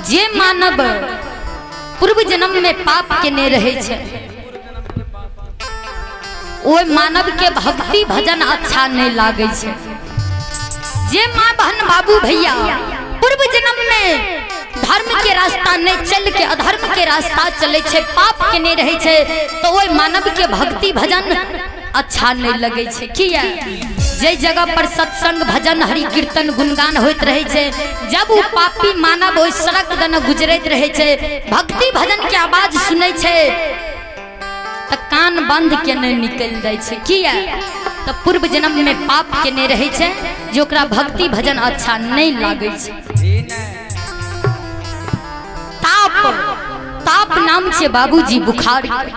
जे मानव पूर्व जन्म में पाप केने रहै छै, ओहि मानव के भक्ति भजन अच्छा नहीं लागै छै। जे माँ बहन बाबू भैया पूर्व जन्म में धर्म के रास्ता नहीं चल के अधर्म के रास्ता चले छै, पाप केने रहै छै, तो ओहि मानव के भक्ति भजन अच्छा नहीं लगै छै। किया? जे जगह पर सत्संग भजन हरि कीर्तन गुणगान होइत रहै छै, जब ओ पापी मानव ओहि सड़क दने गुजरैत रहै छै, भक्ति भजन के आवाज सुनै छै, तऽ कान बंद केने निकलि जाइ छै। किया? तऽ पूर्व जन्म में पाप केने रहै छै जे ओकरा भक्ति भजन अच्छा नहीं लागै छै। ताप, ताप नाम छै बाबूजी बुखार के।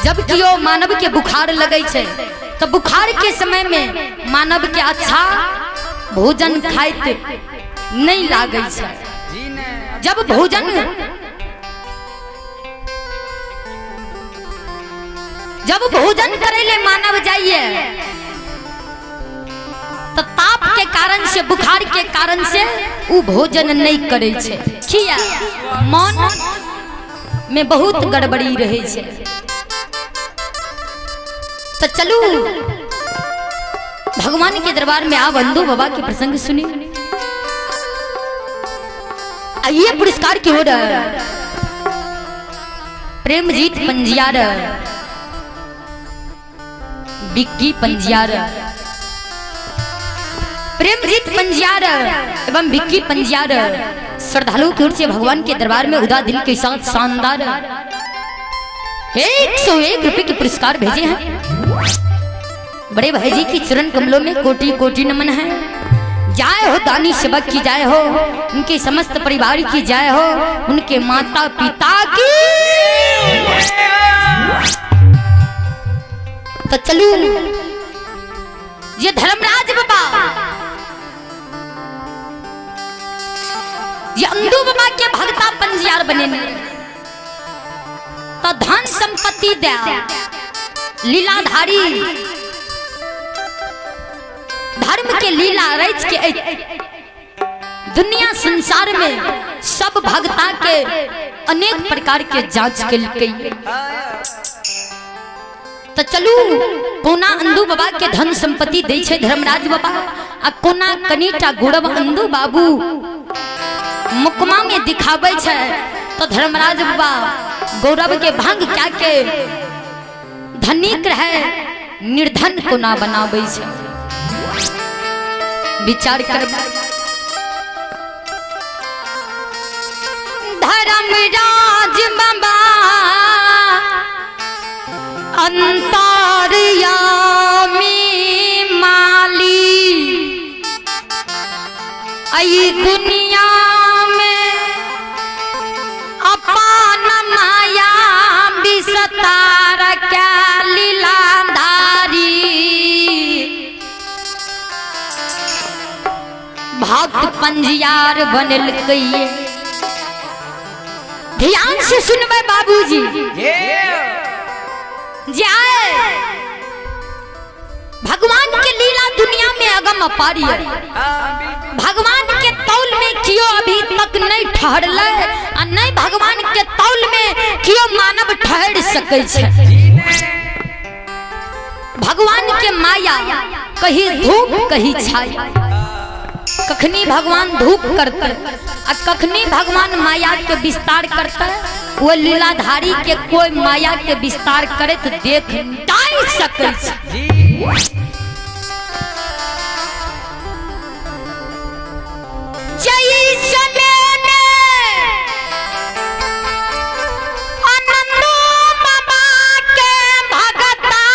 जब कियो मानव के बुखार लगै छै तऽ बुखार के समय में मानव के अच्छा भोजन खाइत नहीं लागै छै। जब भोजन जब भोजन करे ले मानव जाइए तो ताप के कारण से, बुखार के कारण से उ भोजन नहीं करे छै। किया? मन में बहुत गड़बड़ी रहे छै। तो चलू भगवान के दरबार में आ बंधु बाबा के प्रसंग सुनी। ये पुरस्कार की ओर प्रेमजीत पंजियार, बिक्की पंजियार, प्रेमजीत पंजियार एवं बिक्की पंजियार श्रद्धालु की ओर से भगवान के दरबार में उदा दिल के साथ शानदार 101 रुपए के पुरस्कार भेजे हैं। बड़े भाई जी की चरण कमलों में कोटि कोटि नमन है। जाय हो दानी सेवक की जाय हो, उनके समस्त परिवार की जाय हो, उनके माता पिता की। तो चलू ये धर्मराज बाबा, ये अंधू बाबा के भगता पंजियार बने ने तो धन संपत्ति दे लीलाधारी धर्म के लीला रच के दुनिया संसार में सब भगता के अनेक प्रकार के जांच केलकै। तो चलू कोना अंधू बाबा के धन संपत्ति दै छै धर्मराज बाबा, आ कोना कनिटा गुड़ब अंधू बाबू मुकमा में दिखाबै छै, तो धर्मराज बाबा गौरव के भंग क्या के धनिक रहे निर्धन कोना बनाबै छै, विचार कर। धर्मराज बाबा अंतर्यामी माली आई दुनिया में अपन माया विस्तार क्या लीलाधारी भक्त पंजियार बनलकै। ध्यान से सुनबै बाबूजी, जे आए भगवान के लीला दुनिया में अगम अपार है। भगवान के तौल में कियो अभी तक नहीं ठहरलै आ नहीं भगवान के तौल में कियो मानव ठहर सकै छै। भगवान के माया कहीं धूप कहीं छाया, कखनी भगवान धूप करते आ कखनी भगवान माया के विस्तार करते, वो लीलाधारी के कोई माया के विस्तार करे तो देख नहीं सकै छै। जय समय में आनंदो बाबा के भगता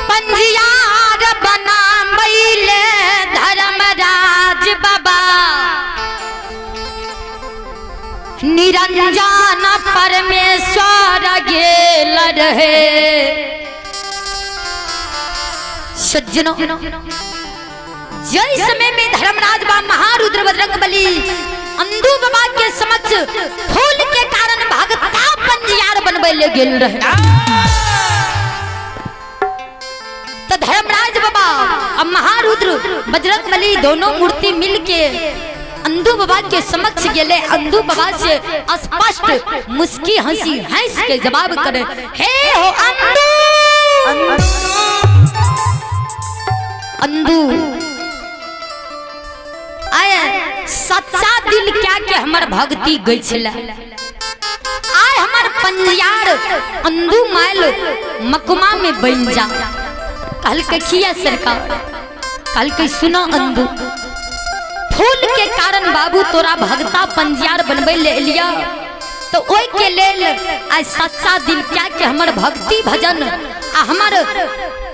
पंजियार बनाबैले धर्मराज बाबा निरंजन परमेश्वर गेल रहे। सज्जनों, जय समय में धर्मराज बा महारुद्र बजरंग बली अंधू बाबा के समक्ष फूल के कारण भगता पंजियार बनबै ले गेल रहे, तो धर्मराज बाबा और महारुद्र बजरंग बली दोनों मूर्ति मिल के अंधू बाबा के समक्ष गेले। अंधू बाबा से स्पष्ट मुस्की हंसी हंस के जवाब करे, हे हो अंधू, अंधू आए सच्चा दिल क्या के हमर भक्ति गई छला। आए हमर पंजियार अंधू माइल मकुमा में बन जा। कल के खिया सरकार, कल के सुनो अंधू, फूल के कारण बाबू तोरा भगता पंजियार बनबै ले एलिया, तो ओई के लेल आइ सच्चा दिल क्या के हमर भक्ति भजन आ हमर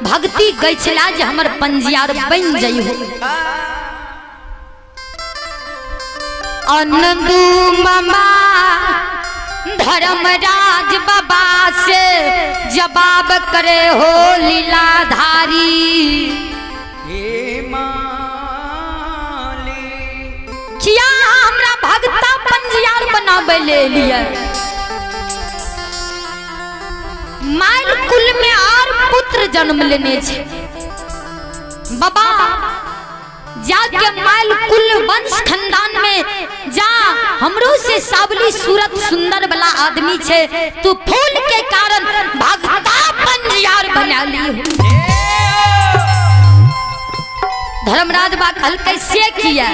भक्ति गई छला जे हमर पंजियार बन जाइ हो। अनंदू मामा धर्मराज बाबा से जवाब करे हो लीलाधारी। हे माली किया हमरा भगता पंजियार बनाबे ले लिया। माइल कुल में आर पुत्र जन्म लेने छे बाबा, जाके माइल कुल वंश खानदान में जा हमरो से सावली सूरत सुंदर वाला आदमी छे, तू फूल के कारण भगता पंजियार बना ली हो। धर्मराज बा कहल कैसे किया,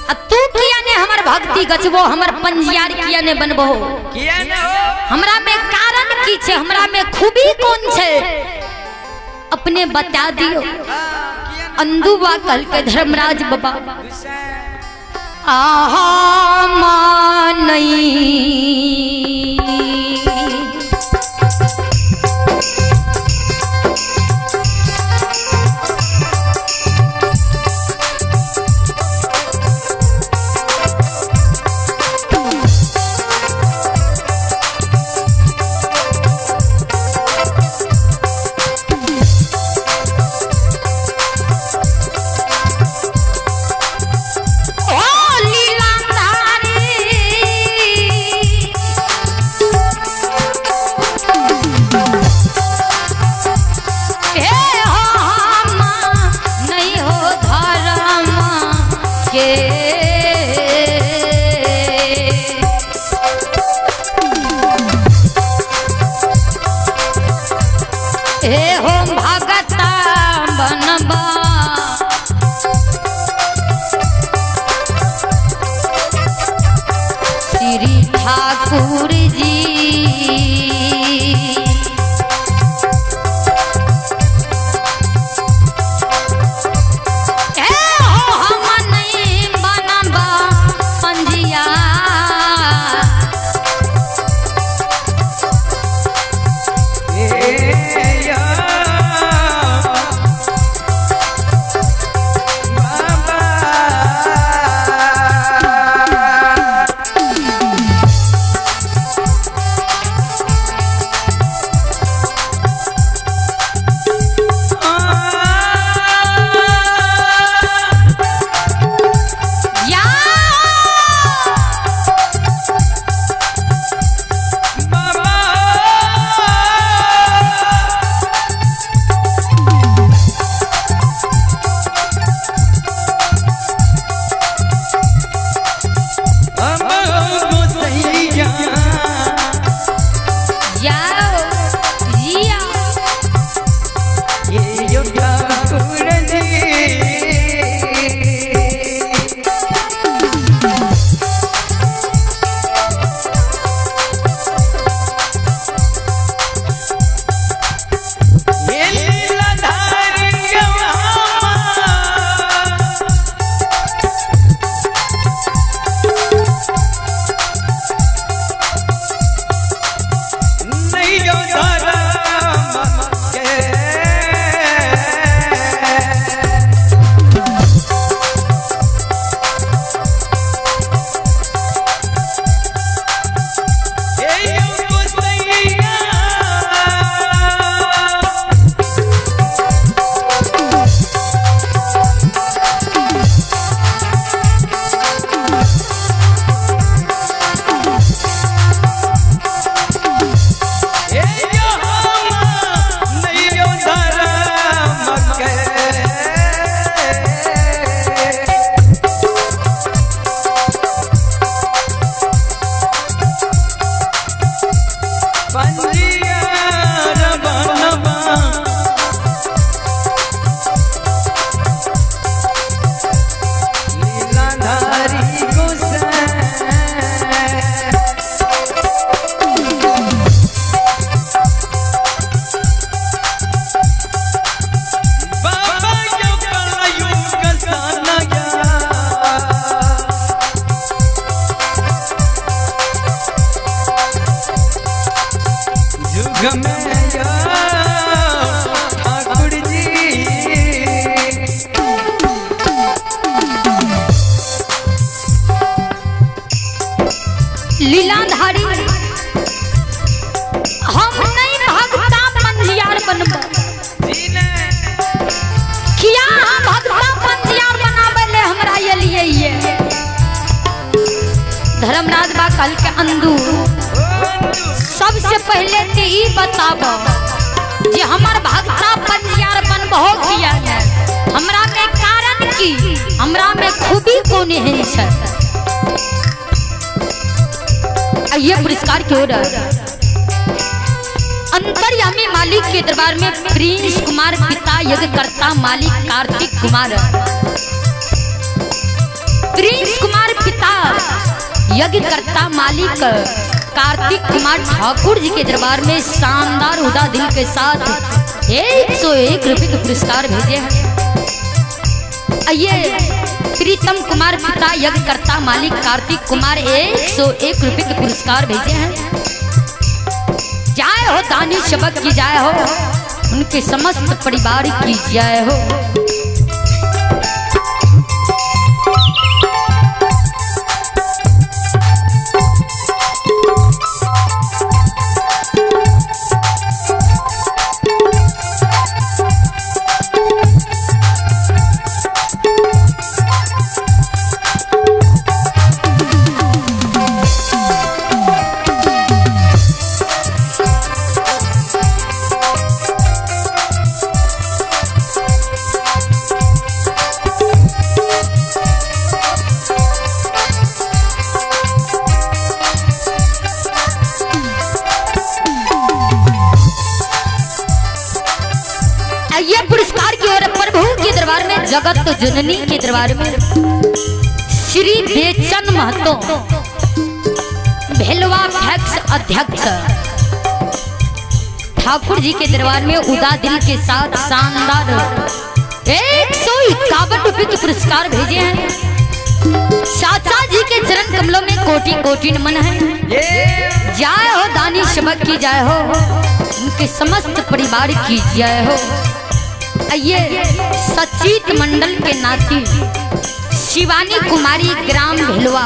आ तू किया ने हमर भक्ति गचबो, हमर पंजियार किया ने बनबो, किया न हो, हमरा में कारण की छे, हमरा में खूबी कौन छे, अपने बता दियो। अंधू बा कहल के धर्मराज बाबा आहा मानई ओ लीलाधारी, हे हो हम नहीं हो धर्म के, हे हो भगता बनबा श्री ठाकुर जी। हे हो हम नहीं बनबा पंजिया, हे या बाबा। बनबो? जी ने। किया अहाँ भगता पंजियार बनाबै ले हमरा एलियै ये? धर्मराज बा कहल के अंदू, सबसे पहले ते ई बताब जे हमर भगता पंजियार बनबहो किया ने? हमरा में कारण की, हमरा में खूबी कोन एहन छै? ये पुरस्कार क्यों रहा? अंतर्यामी मालिक के दरबार में प्रिंस कुमार पिता यज्ञकर्ता मालिक कार्तिक कुमार, प्रिंस कुमार पिता यज्ञकर्ता मालिक कार्तिक कुमार ठाकुर जी के दरबार में शानदार उदा दिल के साथ 101 रुपए के पुरस्कार भेजे हैं। ये प्रीतम कुमार पिता यज्ञकर्ता मालिक कार्तिक कुमार 101 रुपए के पुरस्कार भेजे हैं। जय हो दानी शबक की जय हो, उनके समस्त परिवार की जय हो। ये पुरस्कार की ओर प्रभु के दरबार में, जगत जननी के दरबार में श्री बेचन महतो भेलवा फैक्स अध्यक्ष ठाकुर जी के दरबार में उदा दिल के साथ शानदार 151 रुपए के पुरस्कार भेजे हैं। चाचा जी के चरण कमलों में कोटि कोटि नमन है। जय हो दानी शबक की जय हो, उनके समस्त परिवार की जय हो। ये सचित मंडल के नाती शिवानी कुमारी ग्राम भेलवा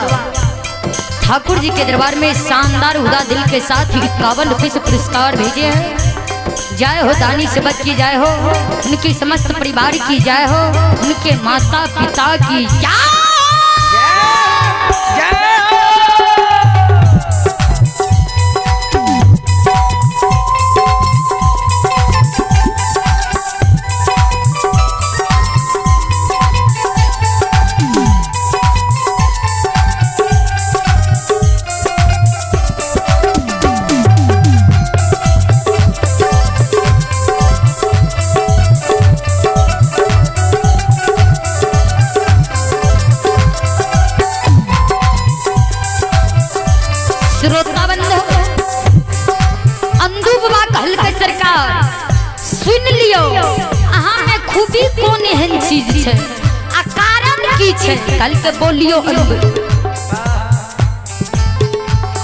ठाकुर जी के दरबार में शानदार उदा दिल के साथ 51 रुपये से पुरस्कार भेजे हैं। जय हो दानी शबक की जय हो, उनके समस्त परिवार की जय हो, उनके माता पिता की जय। श्रोता बंधु, अंधू बाबा कहल के सरकार सुन लियो, अहाँ में खूबी कोन एहन चीज छै आ कारण की छै? कल के बोलियो अंधू।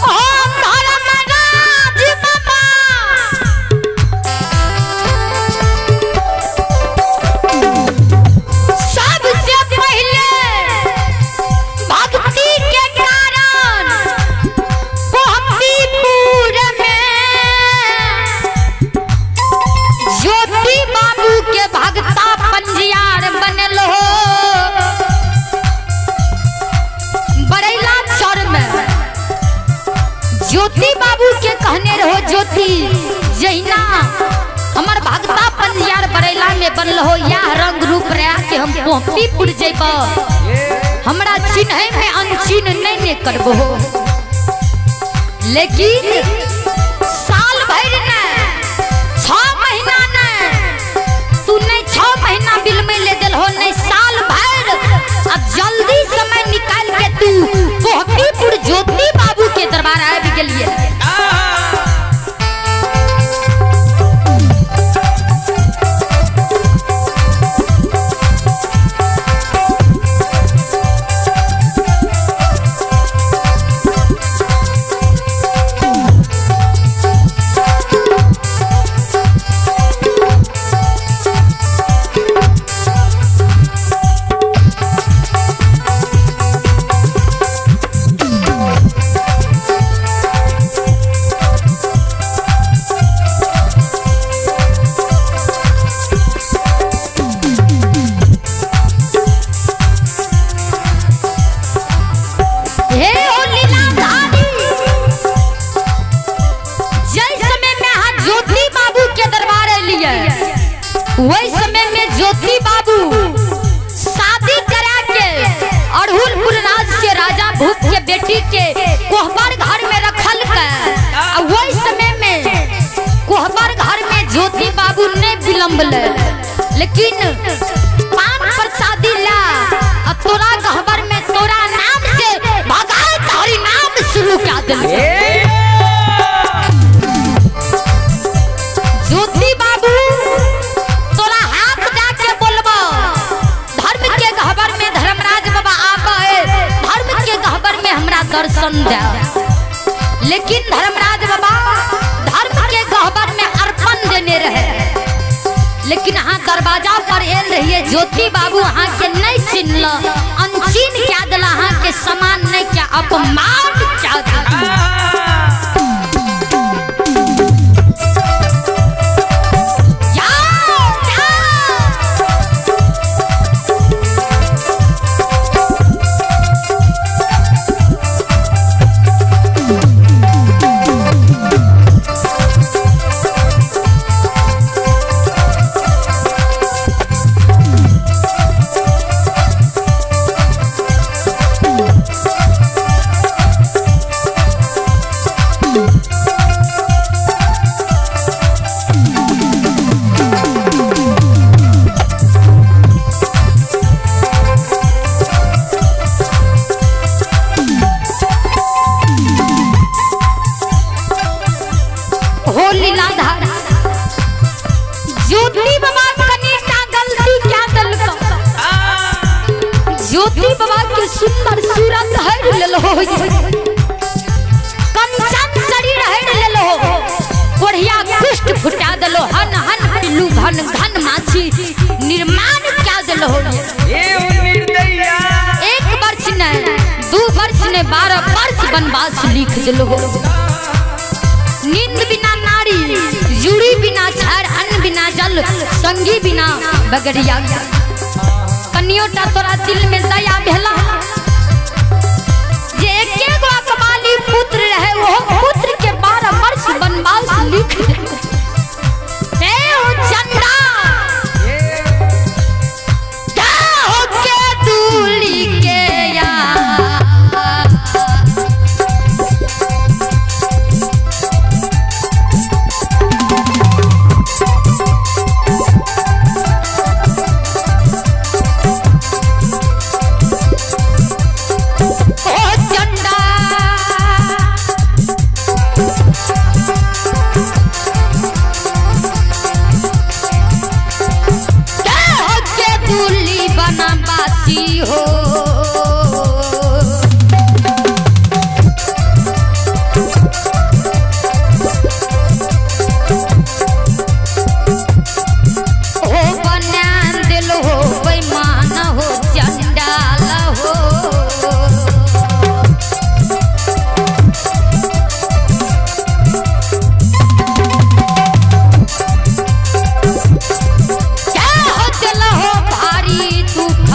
ओ धर्मराज बाबा, सबसे पहले भक्ति के कारण कोहतीपुर में ज्योति बाबू के भगता पंजियार बनल हो। बरैला चौर में ज्योति बाबू के कहने रहो, ज्योति जहिना हमर भगता पंजियार बरैला में बनल हो, यह रंग रूप रह के हम कोहतीपुर जेब, हमरा चिन्ह में अनचिन्ह नहीं ने करबो। लेकिन साल भर ने 6 महीना ने तू नहीं 6 महीना बिल में ले दिल हो, नहीं साल भर। अब जल्दी समय निकाल के तू कोहतीपुर ज्योति बाबू के दरबार आबि गेलिए। बेटी के कोहबर घर में रखल के आ वही समय में कोहबर घर में ज्योति बाबू ने विलंब ले, लेकिन पान प्रसादी ला आ तोरा गहबर में तोरा नाम से भगत हरि नाम शुरू कर दिल। ज्योति बाबू तोरा हाथ जाके बोलबो धर्म के गहबर में धर्मराज बाबा आबे, धर्म के गहबर में हमरा दर्शन दे। लेकिन धर्मराज बाबा धर्म के गहबर में अर्पण देने रहे, लेकिन अहाँ दरवाजा पर एल रहिए ज्योति बाबू अहाँ के नहीं चिन्हल, अनचिन क्या दिला, अहाँ के समान नहीं क्या अपमान क्या दिला। हो लीलाधार ज्योति बाबा कनिटा गलती क्या दलको, ज्योति बाबा के सुंदर सूरत हर लेलो, कंचन शरीर हर लेलो, बढ़िया कुष्ठ फुटा दलो, हन हन पिल्लू घन घन माछी निर्माण क्या दलो। एक वर्ष ने 2 वर्ष ने 12 वर्ष वनवास लिख दिलो। नींद बिना नारी, जुड़ी बिना छर, अन्न बिना जल, संगी बिना बगरिया। कनियोटा तोरा दिल में दया भेला जे एके गो अकबाली पुत्र रहे, वो पुत्र के 12 वर्ष वनवास लिख दे। ओ चंदा क्या हो के दूली के या हो। हो बना दिल हो बेईमान हो चंडाल हो। क्या हो दिल हो भारी दुख।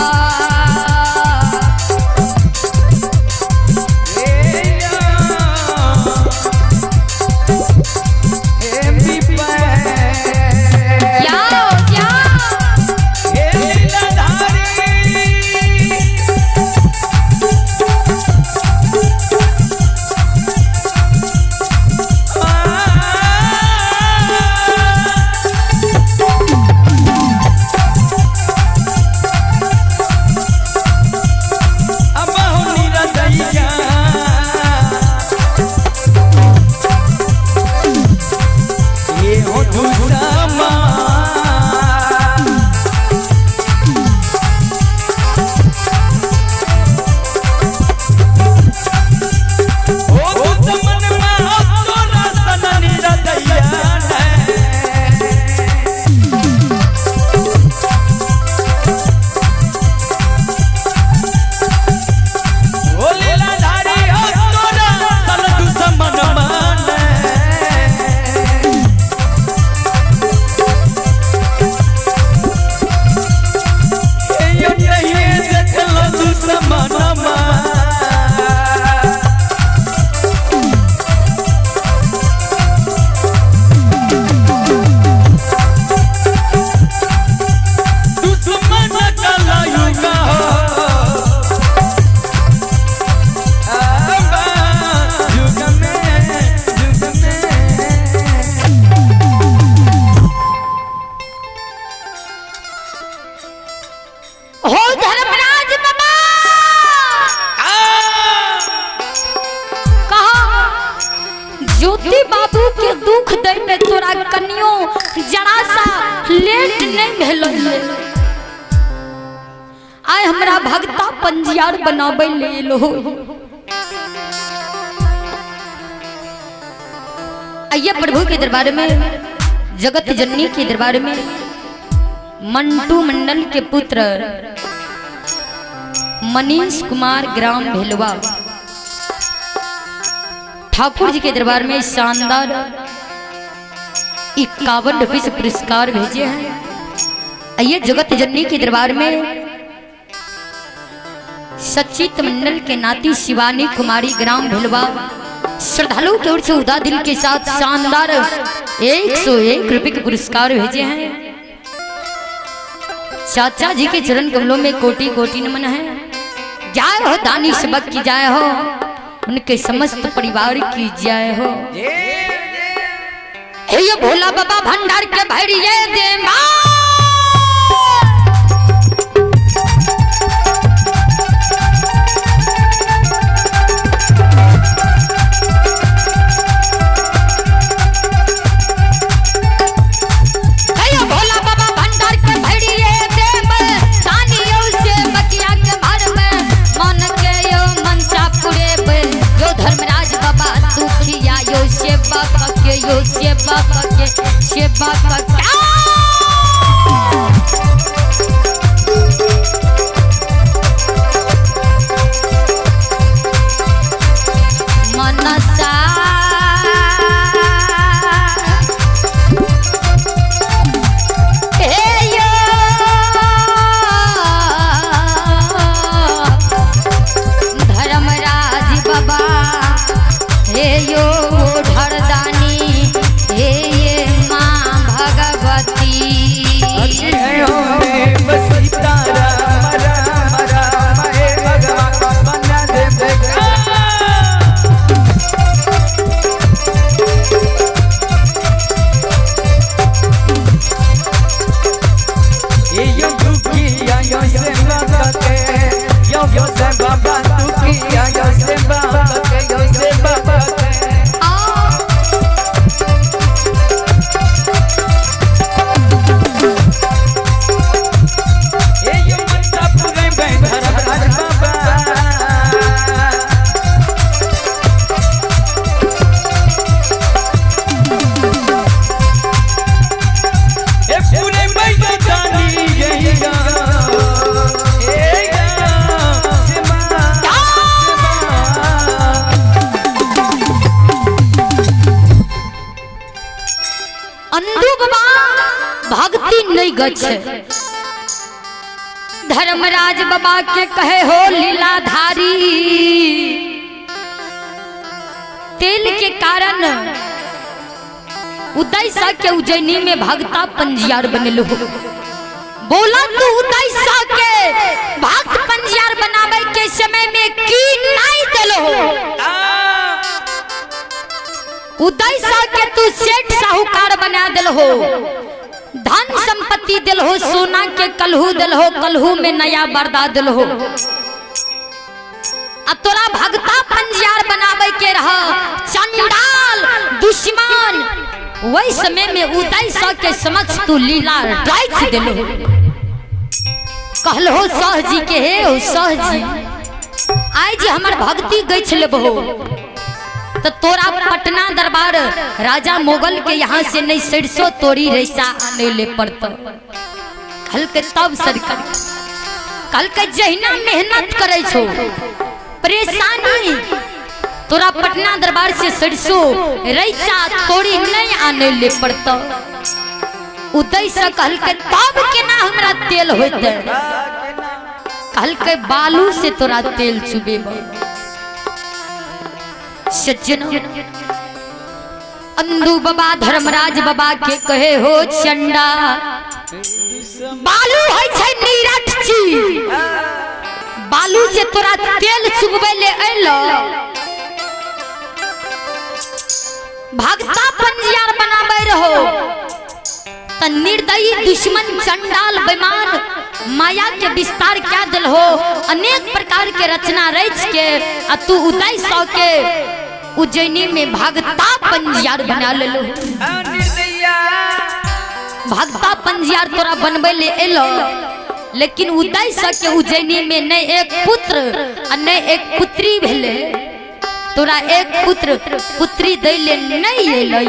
नहीं भेल। आइ हमरा भगता पंजियार बनाबै लेल हो। आइए प्रभु के दरबार में, जगत जननी के दरबार में मंटू मंडल के पुत्र मनीष कुमार ग्राम भेलवा ठाकुर जी के दरबार में शानदार 51 रुपये से पुरस्कार भेजे हैं। आइए जगत जननी के दरबार में सचित मंडल के नाती शिवानी कुमारी ग्राम भेलवा श्रद्धालु की ओर से उदा दिल के साथ शानदार 101 रुपये के पुरस्कार भेजे हैं। चाचा जी के चरण कमलों में कोटि कोटि नमन है। जय हो दानी सबक की जय हो, उनके समस्त परिवार की जय हो। हे ये भोला बाबा भंडार के भरिए दे माँ। हे ये भोला बाबा भंडार के भरिए दे माँ। दानियों से बकिया के भर में मन के यो मनसा पुरे बे। यो धर्मराज बाबा दुखिया यो सेवा के यो सेवा के सेवा के। मनसा हे यो धर्मराज बाबा हे यो ढरदानी हे ये माँ भगवती। आ अंधु बाबा भक्ति नहीं गछ। धर्मराज बाबा के कहे हो लीलाधारी, तेल के कारण उदय सा के उज्जैनी में भगता पंजियार बनल हो। बोला तू उदय सा के भक्त पंजियार बनावे के समय में की नहीं दिल हो। उदय सा के तू सेठ साहूकार बना दिल हो, धन संपत्ति दिल हो, सोना के कलहू दिल हो, कलहू में नया बरदा दिल हो। अब तोरा भगता पंजियार बनावे के रह चंडाल दुश्मन, वही समय में उदय सा के समक्ष तू लीला राइच दिल हो। कहल हो सह जी के, हे हो सह जी, आइ जे हमर भक्ति गछ लेबहो तो तोरा पटना दरबार राजा मुगल के यहाँ से नहीं सरसों तोरी रैसा आने ले पड़त। कल के तब सरकार कल के जहिना मेहनत करे छो परेशानी तोरा पटना दरबार से सरसों रैसा तोरी नहीं आने ले पड़त। उदय से कहल के तब केना हमरा तेल होते। कहल के बालू से तोरा तेल चुबेबो। सज्जन अंधु बाबा धर्मराज बाबा के कहे हो चंडा, बालू है छै नीरठ चीज, बालू से तोरा तेल चुबवे ले अइलो। भगता पंजियार बनावे रहो त निर्दयी दुश्मन चंडाल बेमान माया के विस्तार क्या दिल हो, अनेक प्रकार के रचना रच के आ तू उदय सौ के उज्जैनी में भगता पंजियार बना लेलो। भगता पंजियार तोरा बनबै ले एलो, लेकिन उदय के उज्जैनी में नहीं एक पुत्र आ नहीं एक पुत्री भेले। तोरा एक पुत्र पुत्री दै ले नहीं एलो।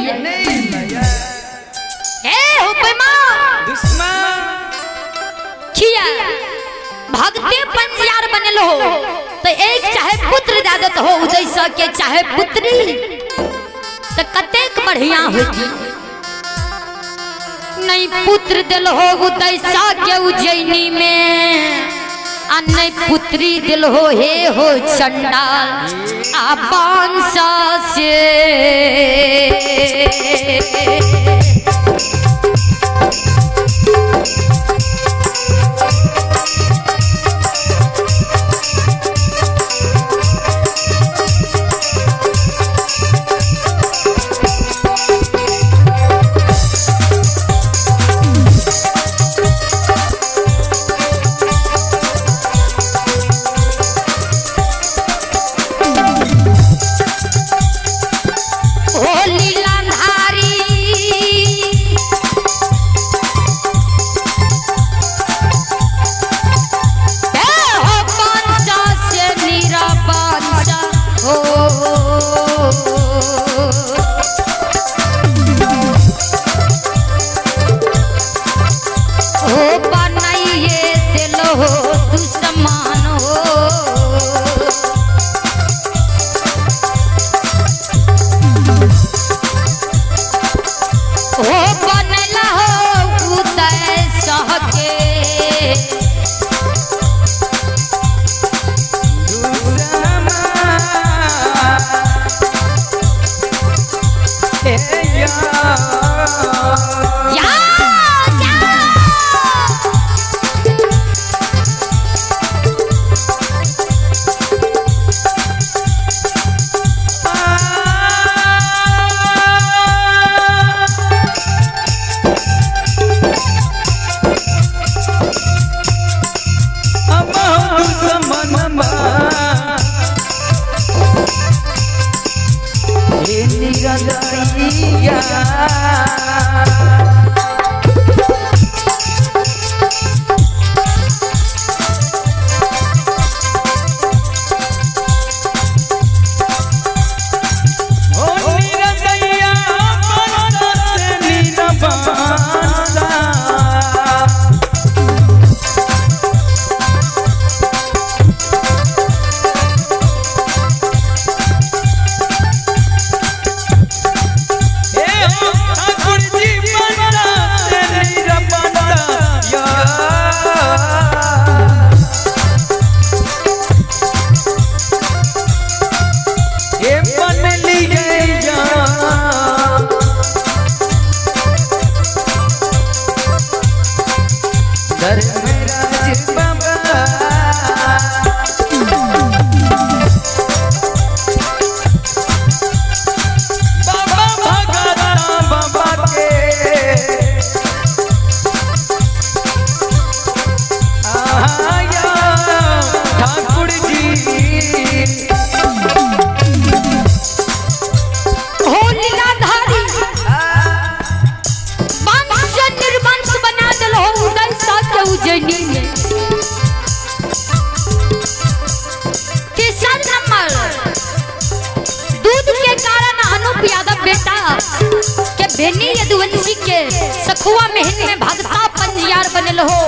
ए हो बेईमान दुश्मन किया भगते पंजियार बनल हो तो एक चाहे पुत्र दे देत हो उदय के चाहे पुत्री, तो कतेक बढ़िया होती। नहीं पुत्र दिल हो उदय के उज्जैनी में आ नहीं पुत्री दिल हो हे हो चंडाल आ बांसा से। ओ लीलाधारी ए हो बांसा से नीरा बांसा हो। हो बनाइए दिल हो दुश्मन हो। हो बनल हो उदय सहके या या। धर्मराज बाबा बाबा भगत बाबा के आया ठाकुर जी। हो लीलाधारी वंश निर्वंश बना दिल हो उदय के उज्जैनी में। तीसर नंबर दूध के कारण अनूप यादव बेटा के बेनी यदुवंशी के सखुआ महल में भगता पंजियार बनल हो,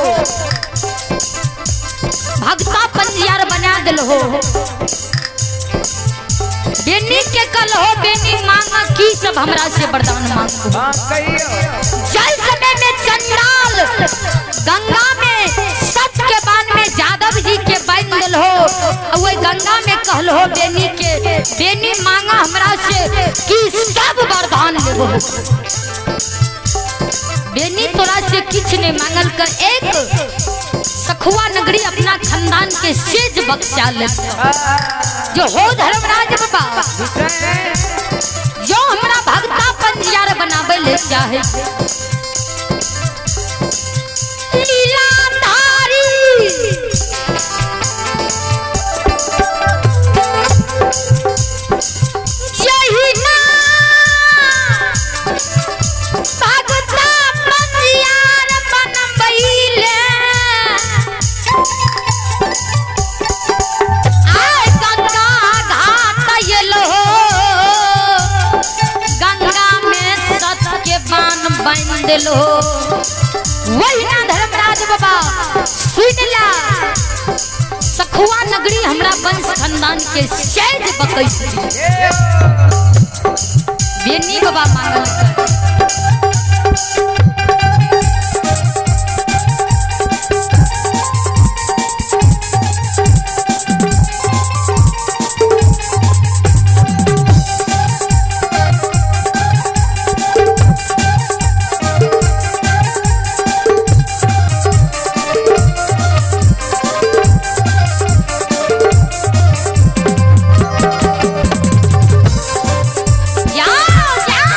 भगता पंजियार बना दिल हो। बेनी के कल हो बेनी मांगा की सब हमरा से वरदान मांगो। हाँ कहियो। जल समय में चंडाल गंगा में सच के बान में जादव जी के बांध दिल हो और वही गंगा में कहल हो बेनी के बेनी मांगा हमरा से कि सब वरदान लेबो। बेनी तोरा से किछ नहीं मांगल कर एक सखुआ नगरी अपना खानदान के सेज बख्शा ले जो हो धर्मराज बाबा जो हमरा भगता पंजियार बनावे ले चाहे। लीलाधारी यही ना भगता पंजियार देलो। वही ना धर्मराज बाबा सुन ला, सखुआ नगरी हमरा वंश खानदान के सैज बकैस बेनी बाबा मांगल कर। जाओ जाओ।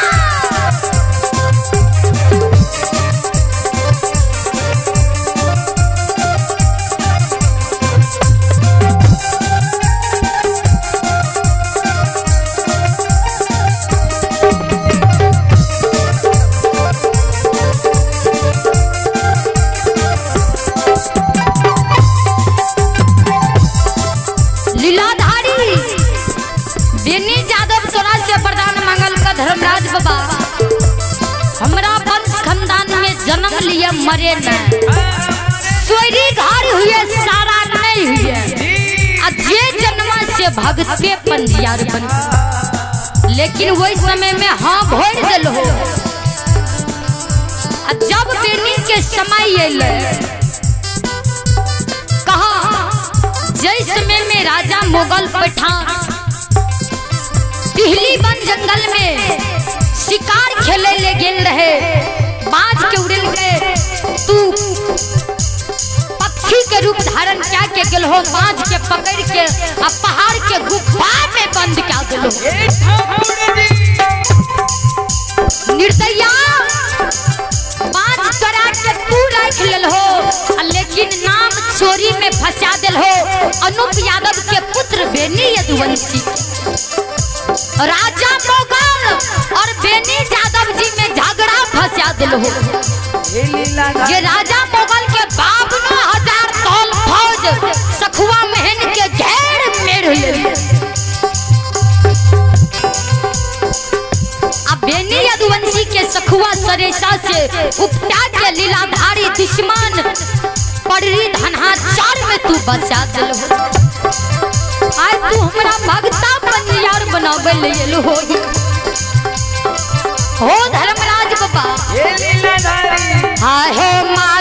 लीलाधारी बेनी यादव तोरा से वरदान मांगल का धर्मराज बाबा, हमरा वंश खानदान में जन्म लिए मरे न, सोरी घर हुए सारा नहीं हुए, आ जे जन्मा से भगते पंजियार बन, लेकिन वही समय में हाँ भोर दिल हो। आ जब बेनी के समय अले कहा जै समय में राजा मुगल पठान पिहली वन जंगल में शिकार खेले ले गेल रहे, बाज के उड़ल के तू पक्षी के रूप धारण क्या के गेल हो, बाज के पकड़ के आ पहाड़ के गुफा में बंद क्या गेल हो। निर्दया बाज तोरा के तू रख लेल हो, लेकिन नाम चोरी में फंसा दिल हो अनूप यादव के पुत्र बेनी यदुवंशी। राजा मुगल और बेनी यादव जी में झगड़ा फंसा दिल हो। ये राजा मुगल के 52,000 तौल फौज सखुआ महन के घेर मेर ले। अब बेनी यदुवंशी के सखुआ सरेसा से उपटा के लीलाधारी दुश्मन पड़री धनहा चार में तू बचा दिल हो। आज तू हमरा भगता पंजियार बनावे ले एलो हो। हो धर्मराज बाबा हाय हे माँ।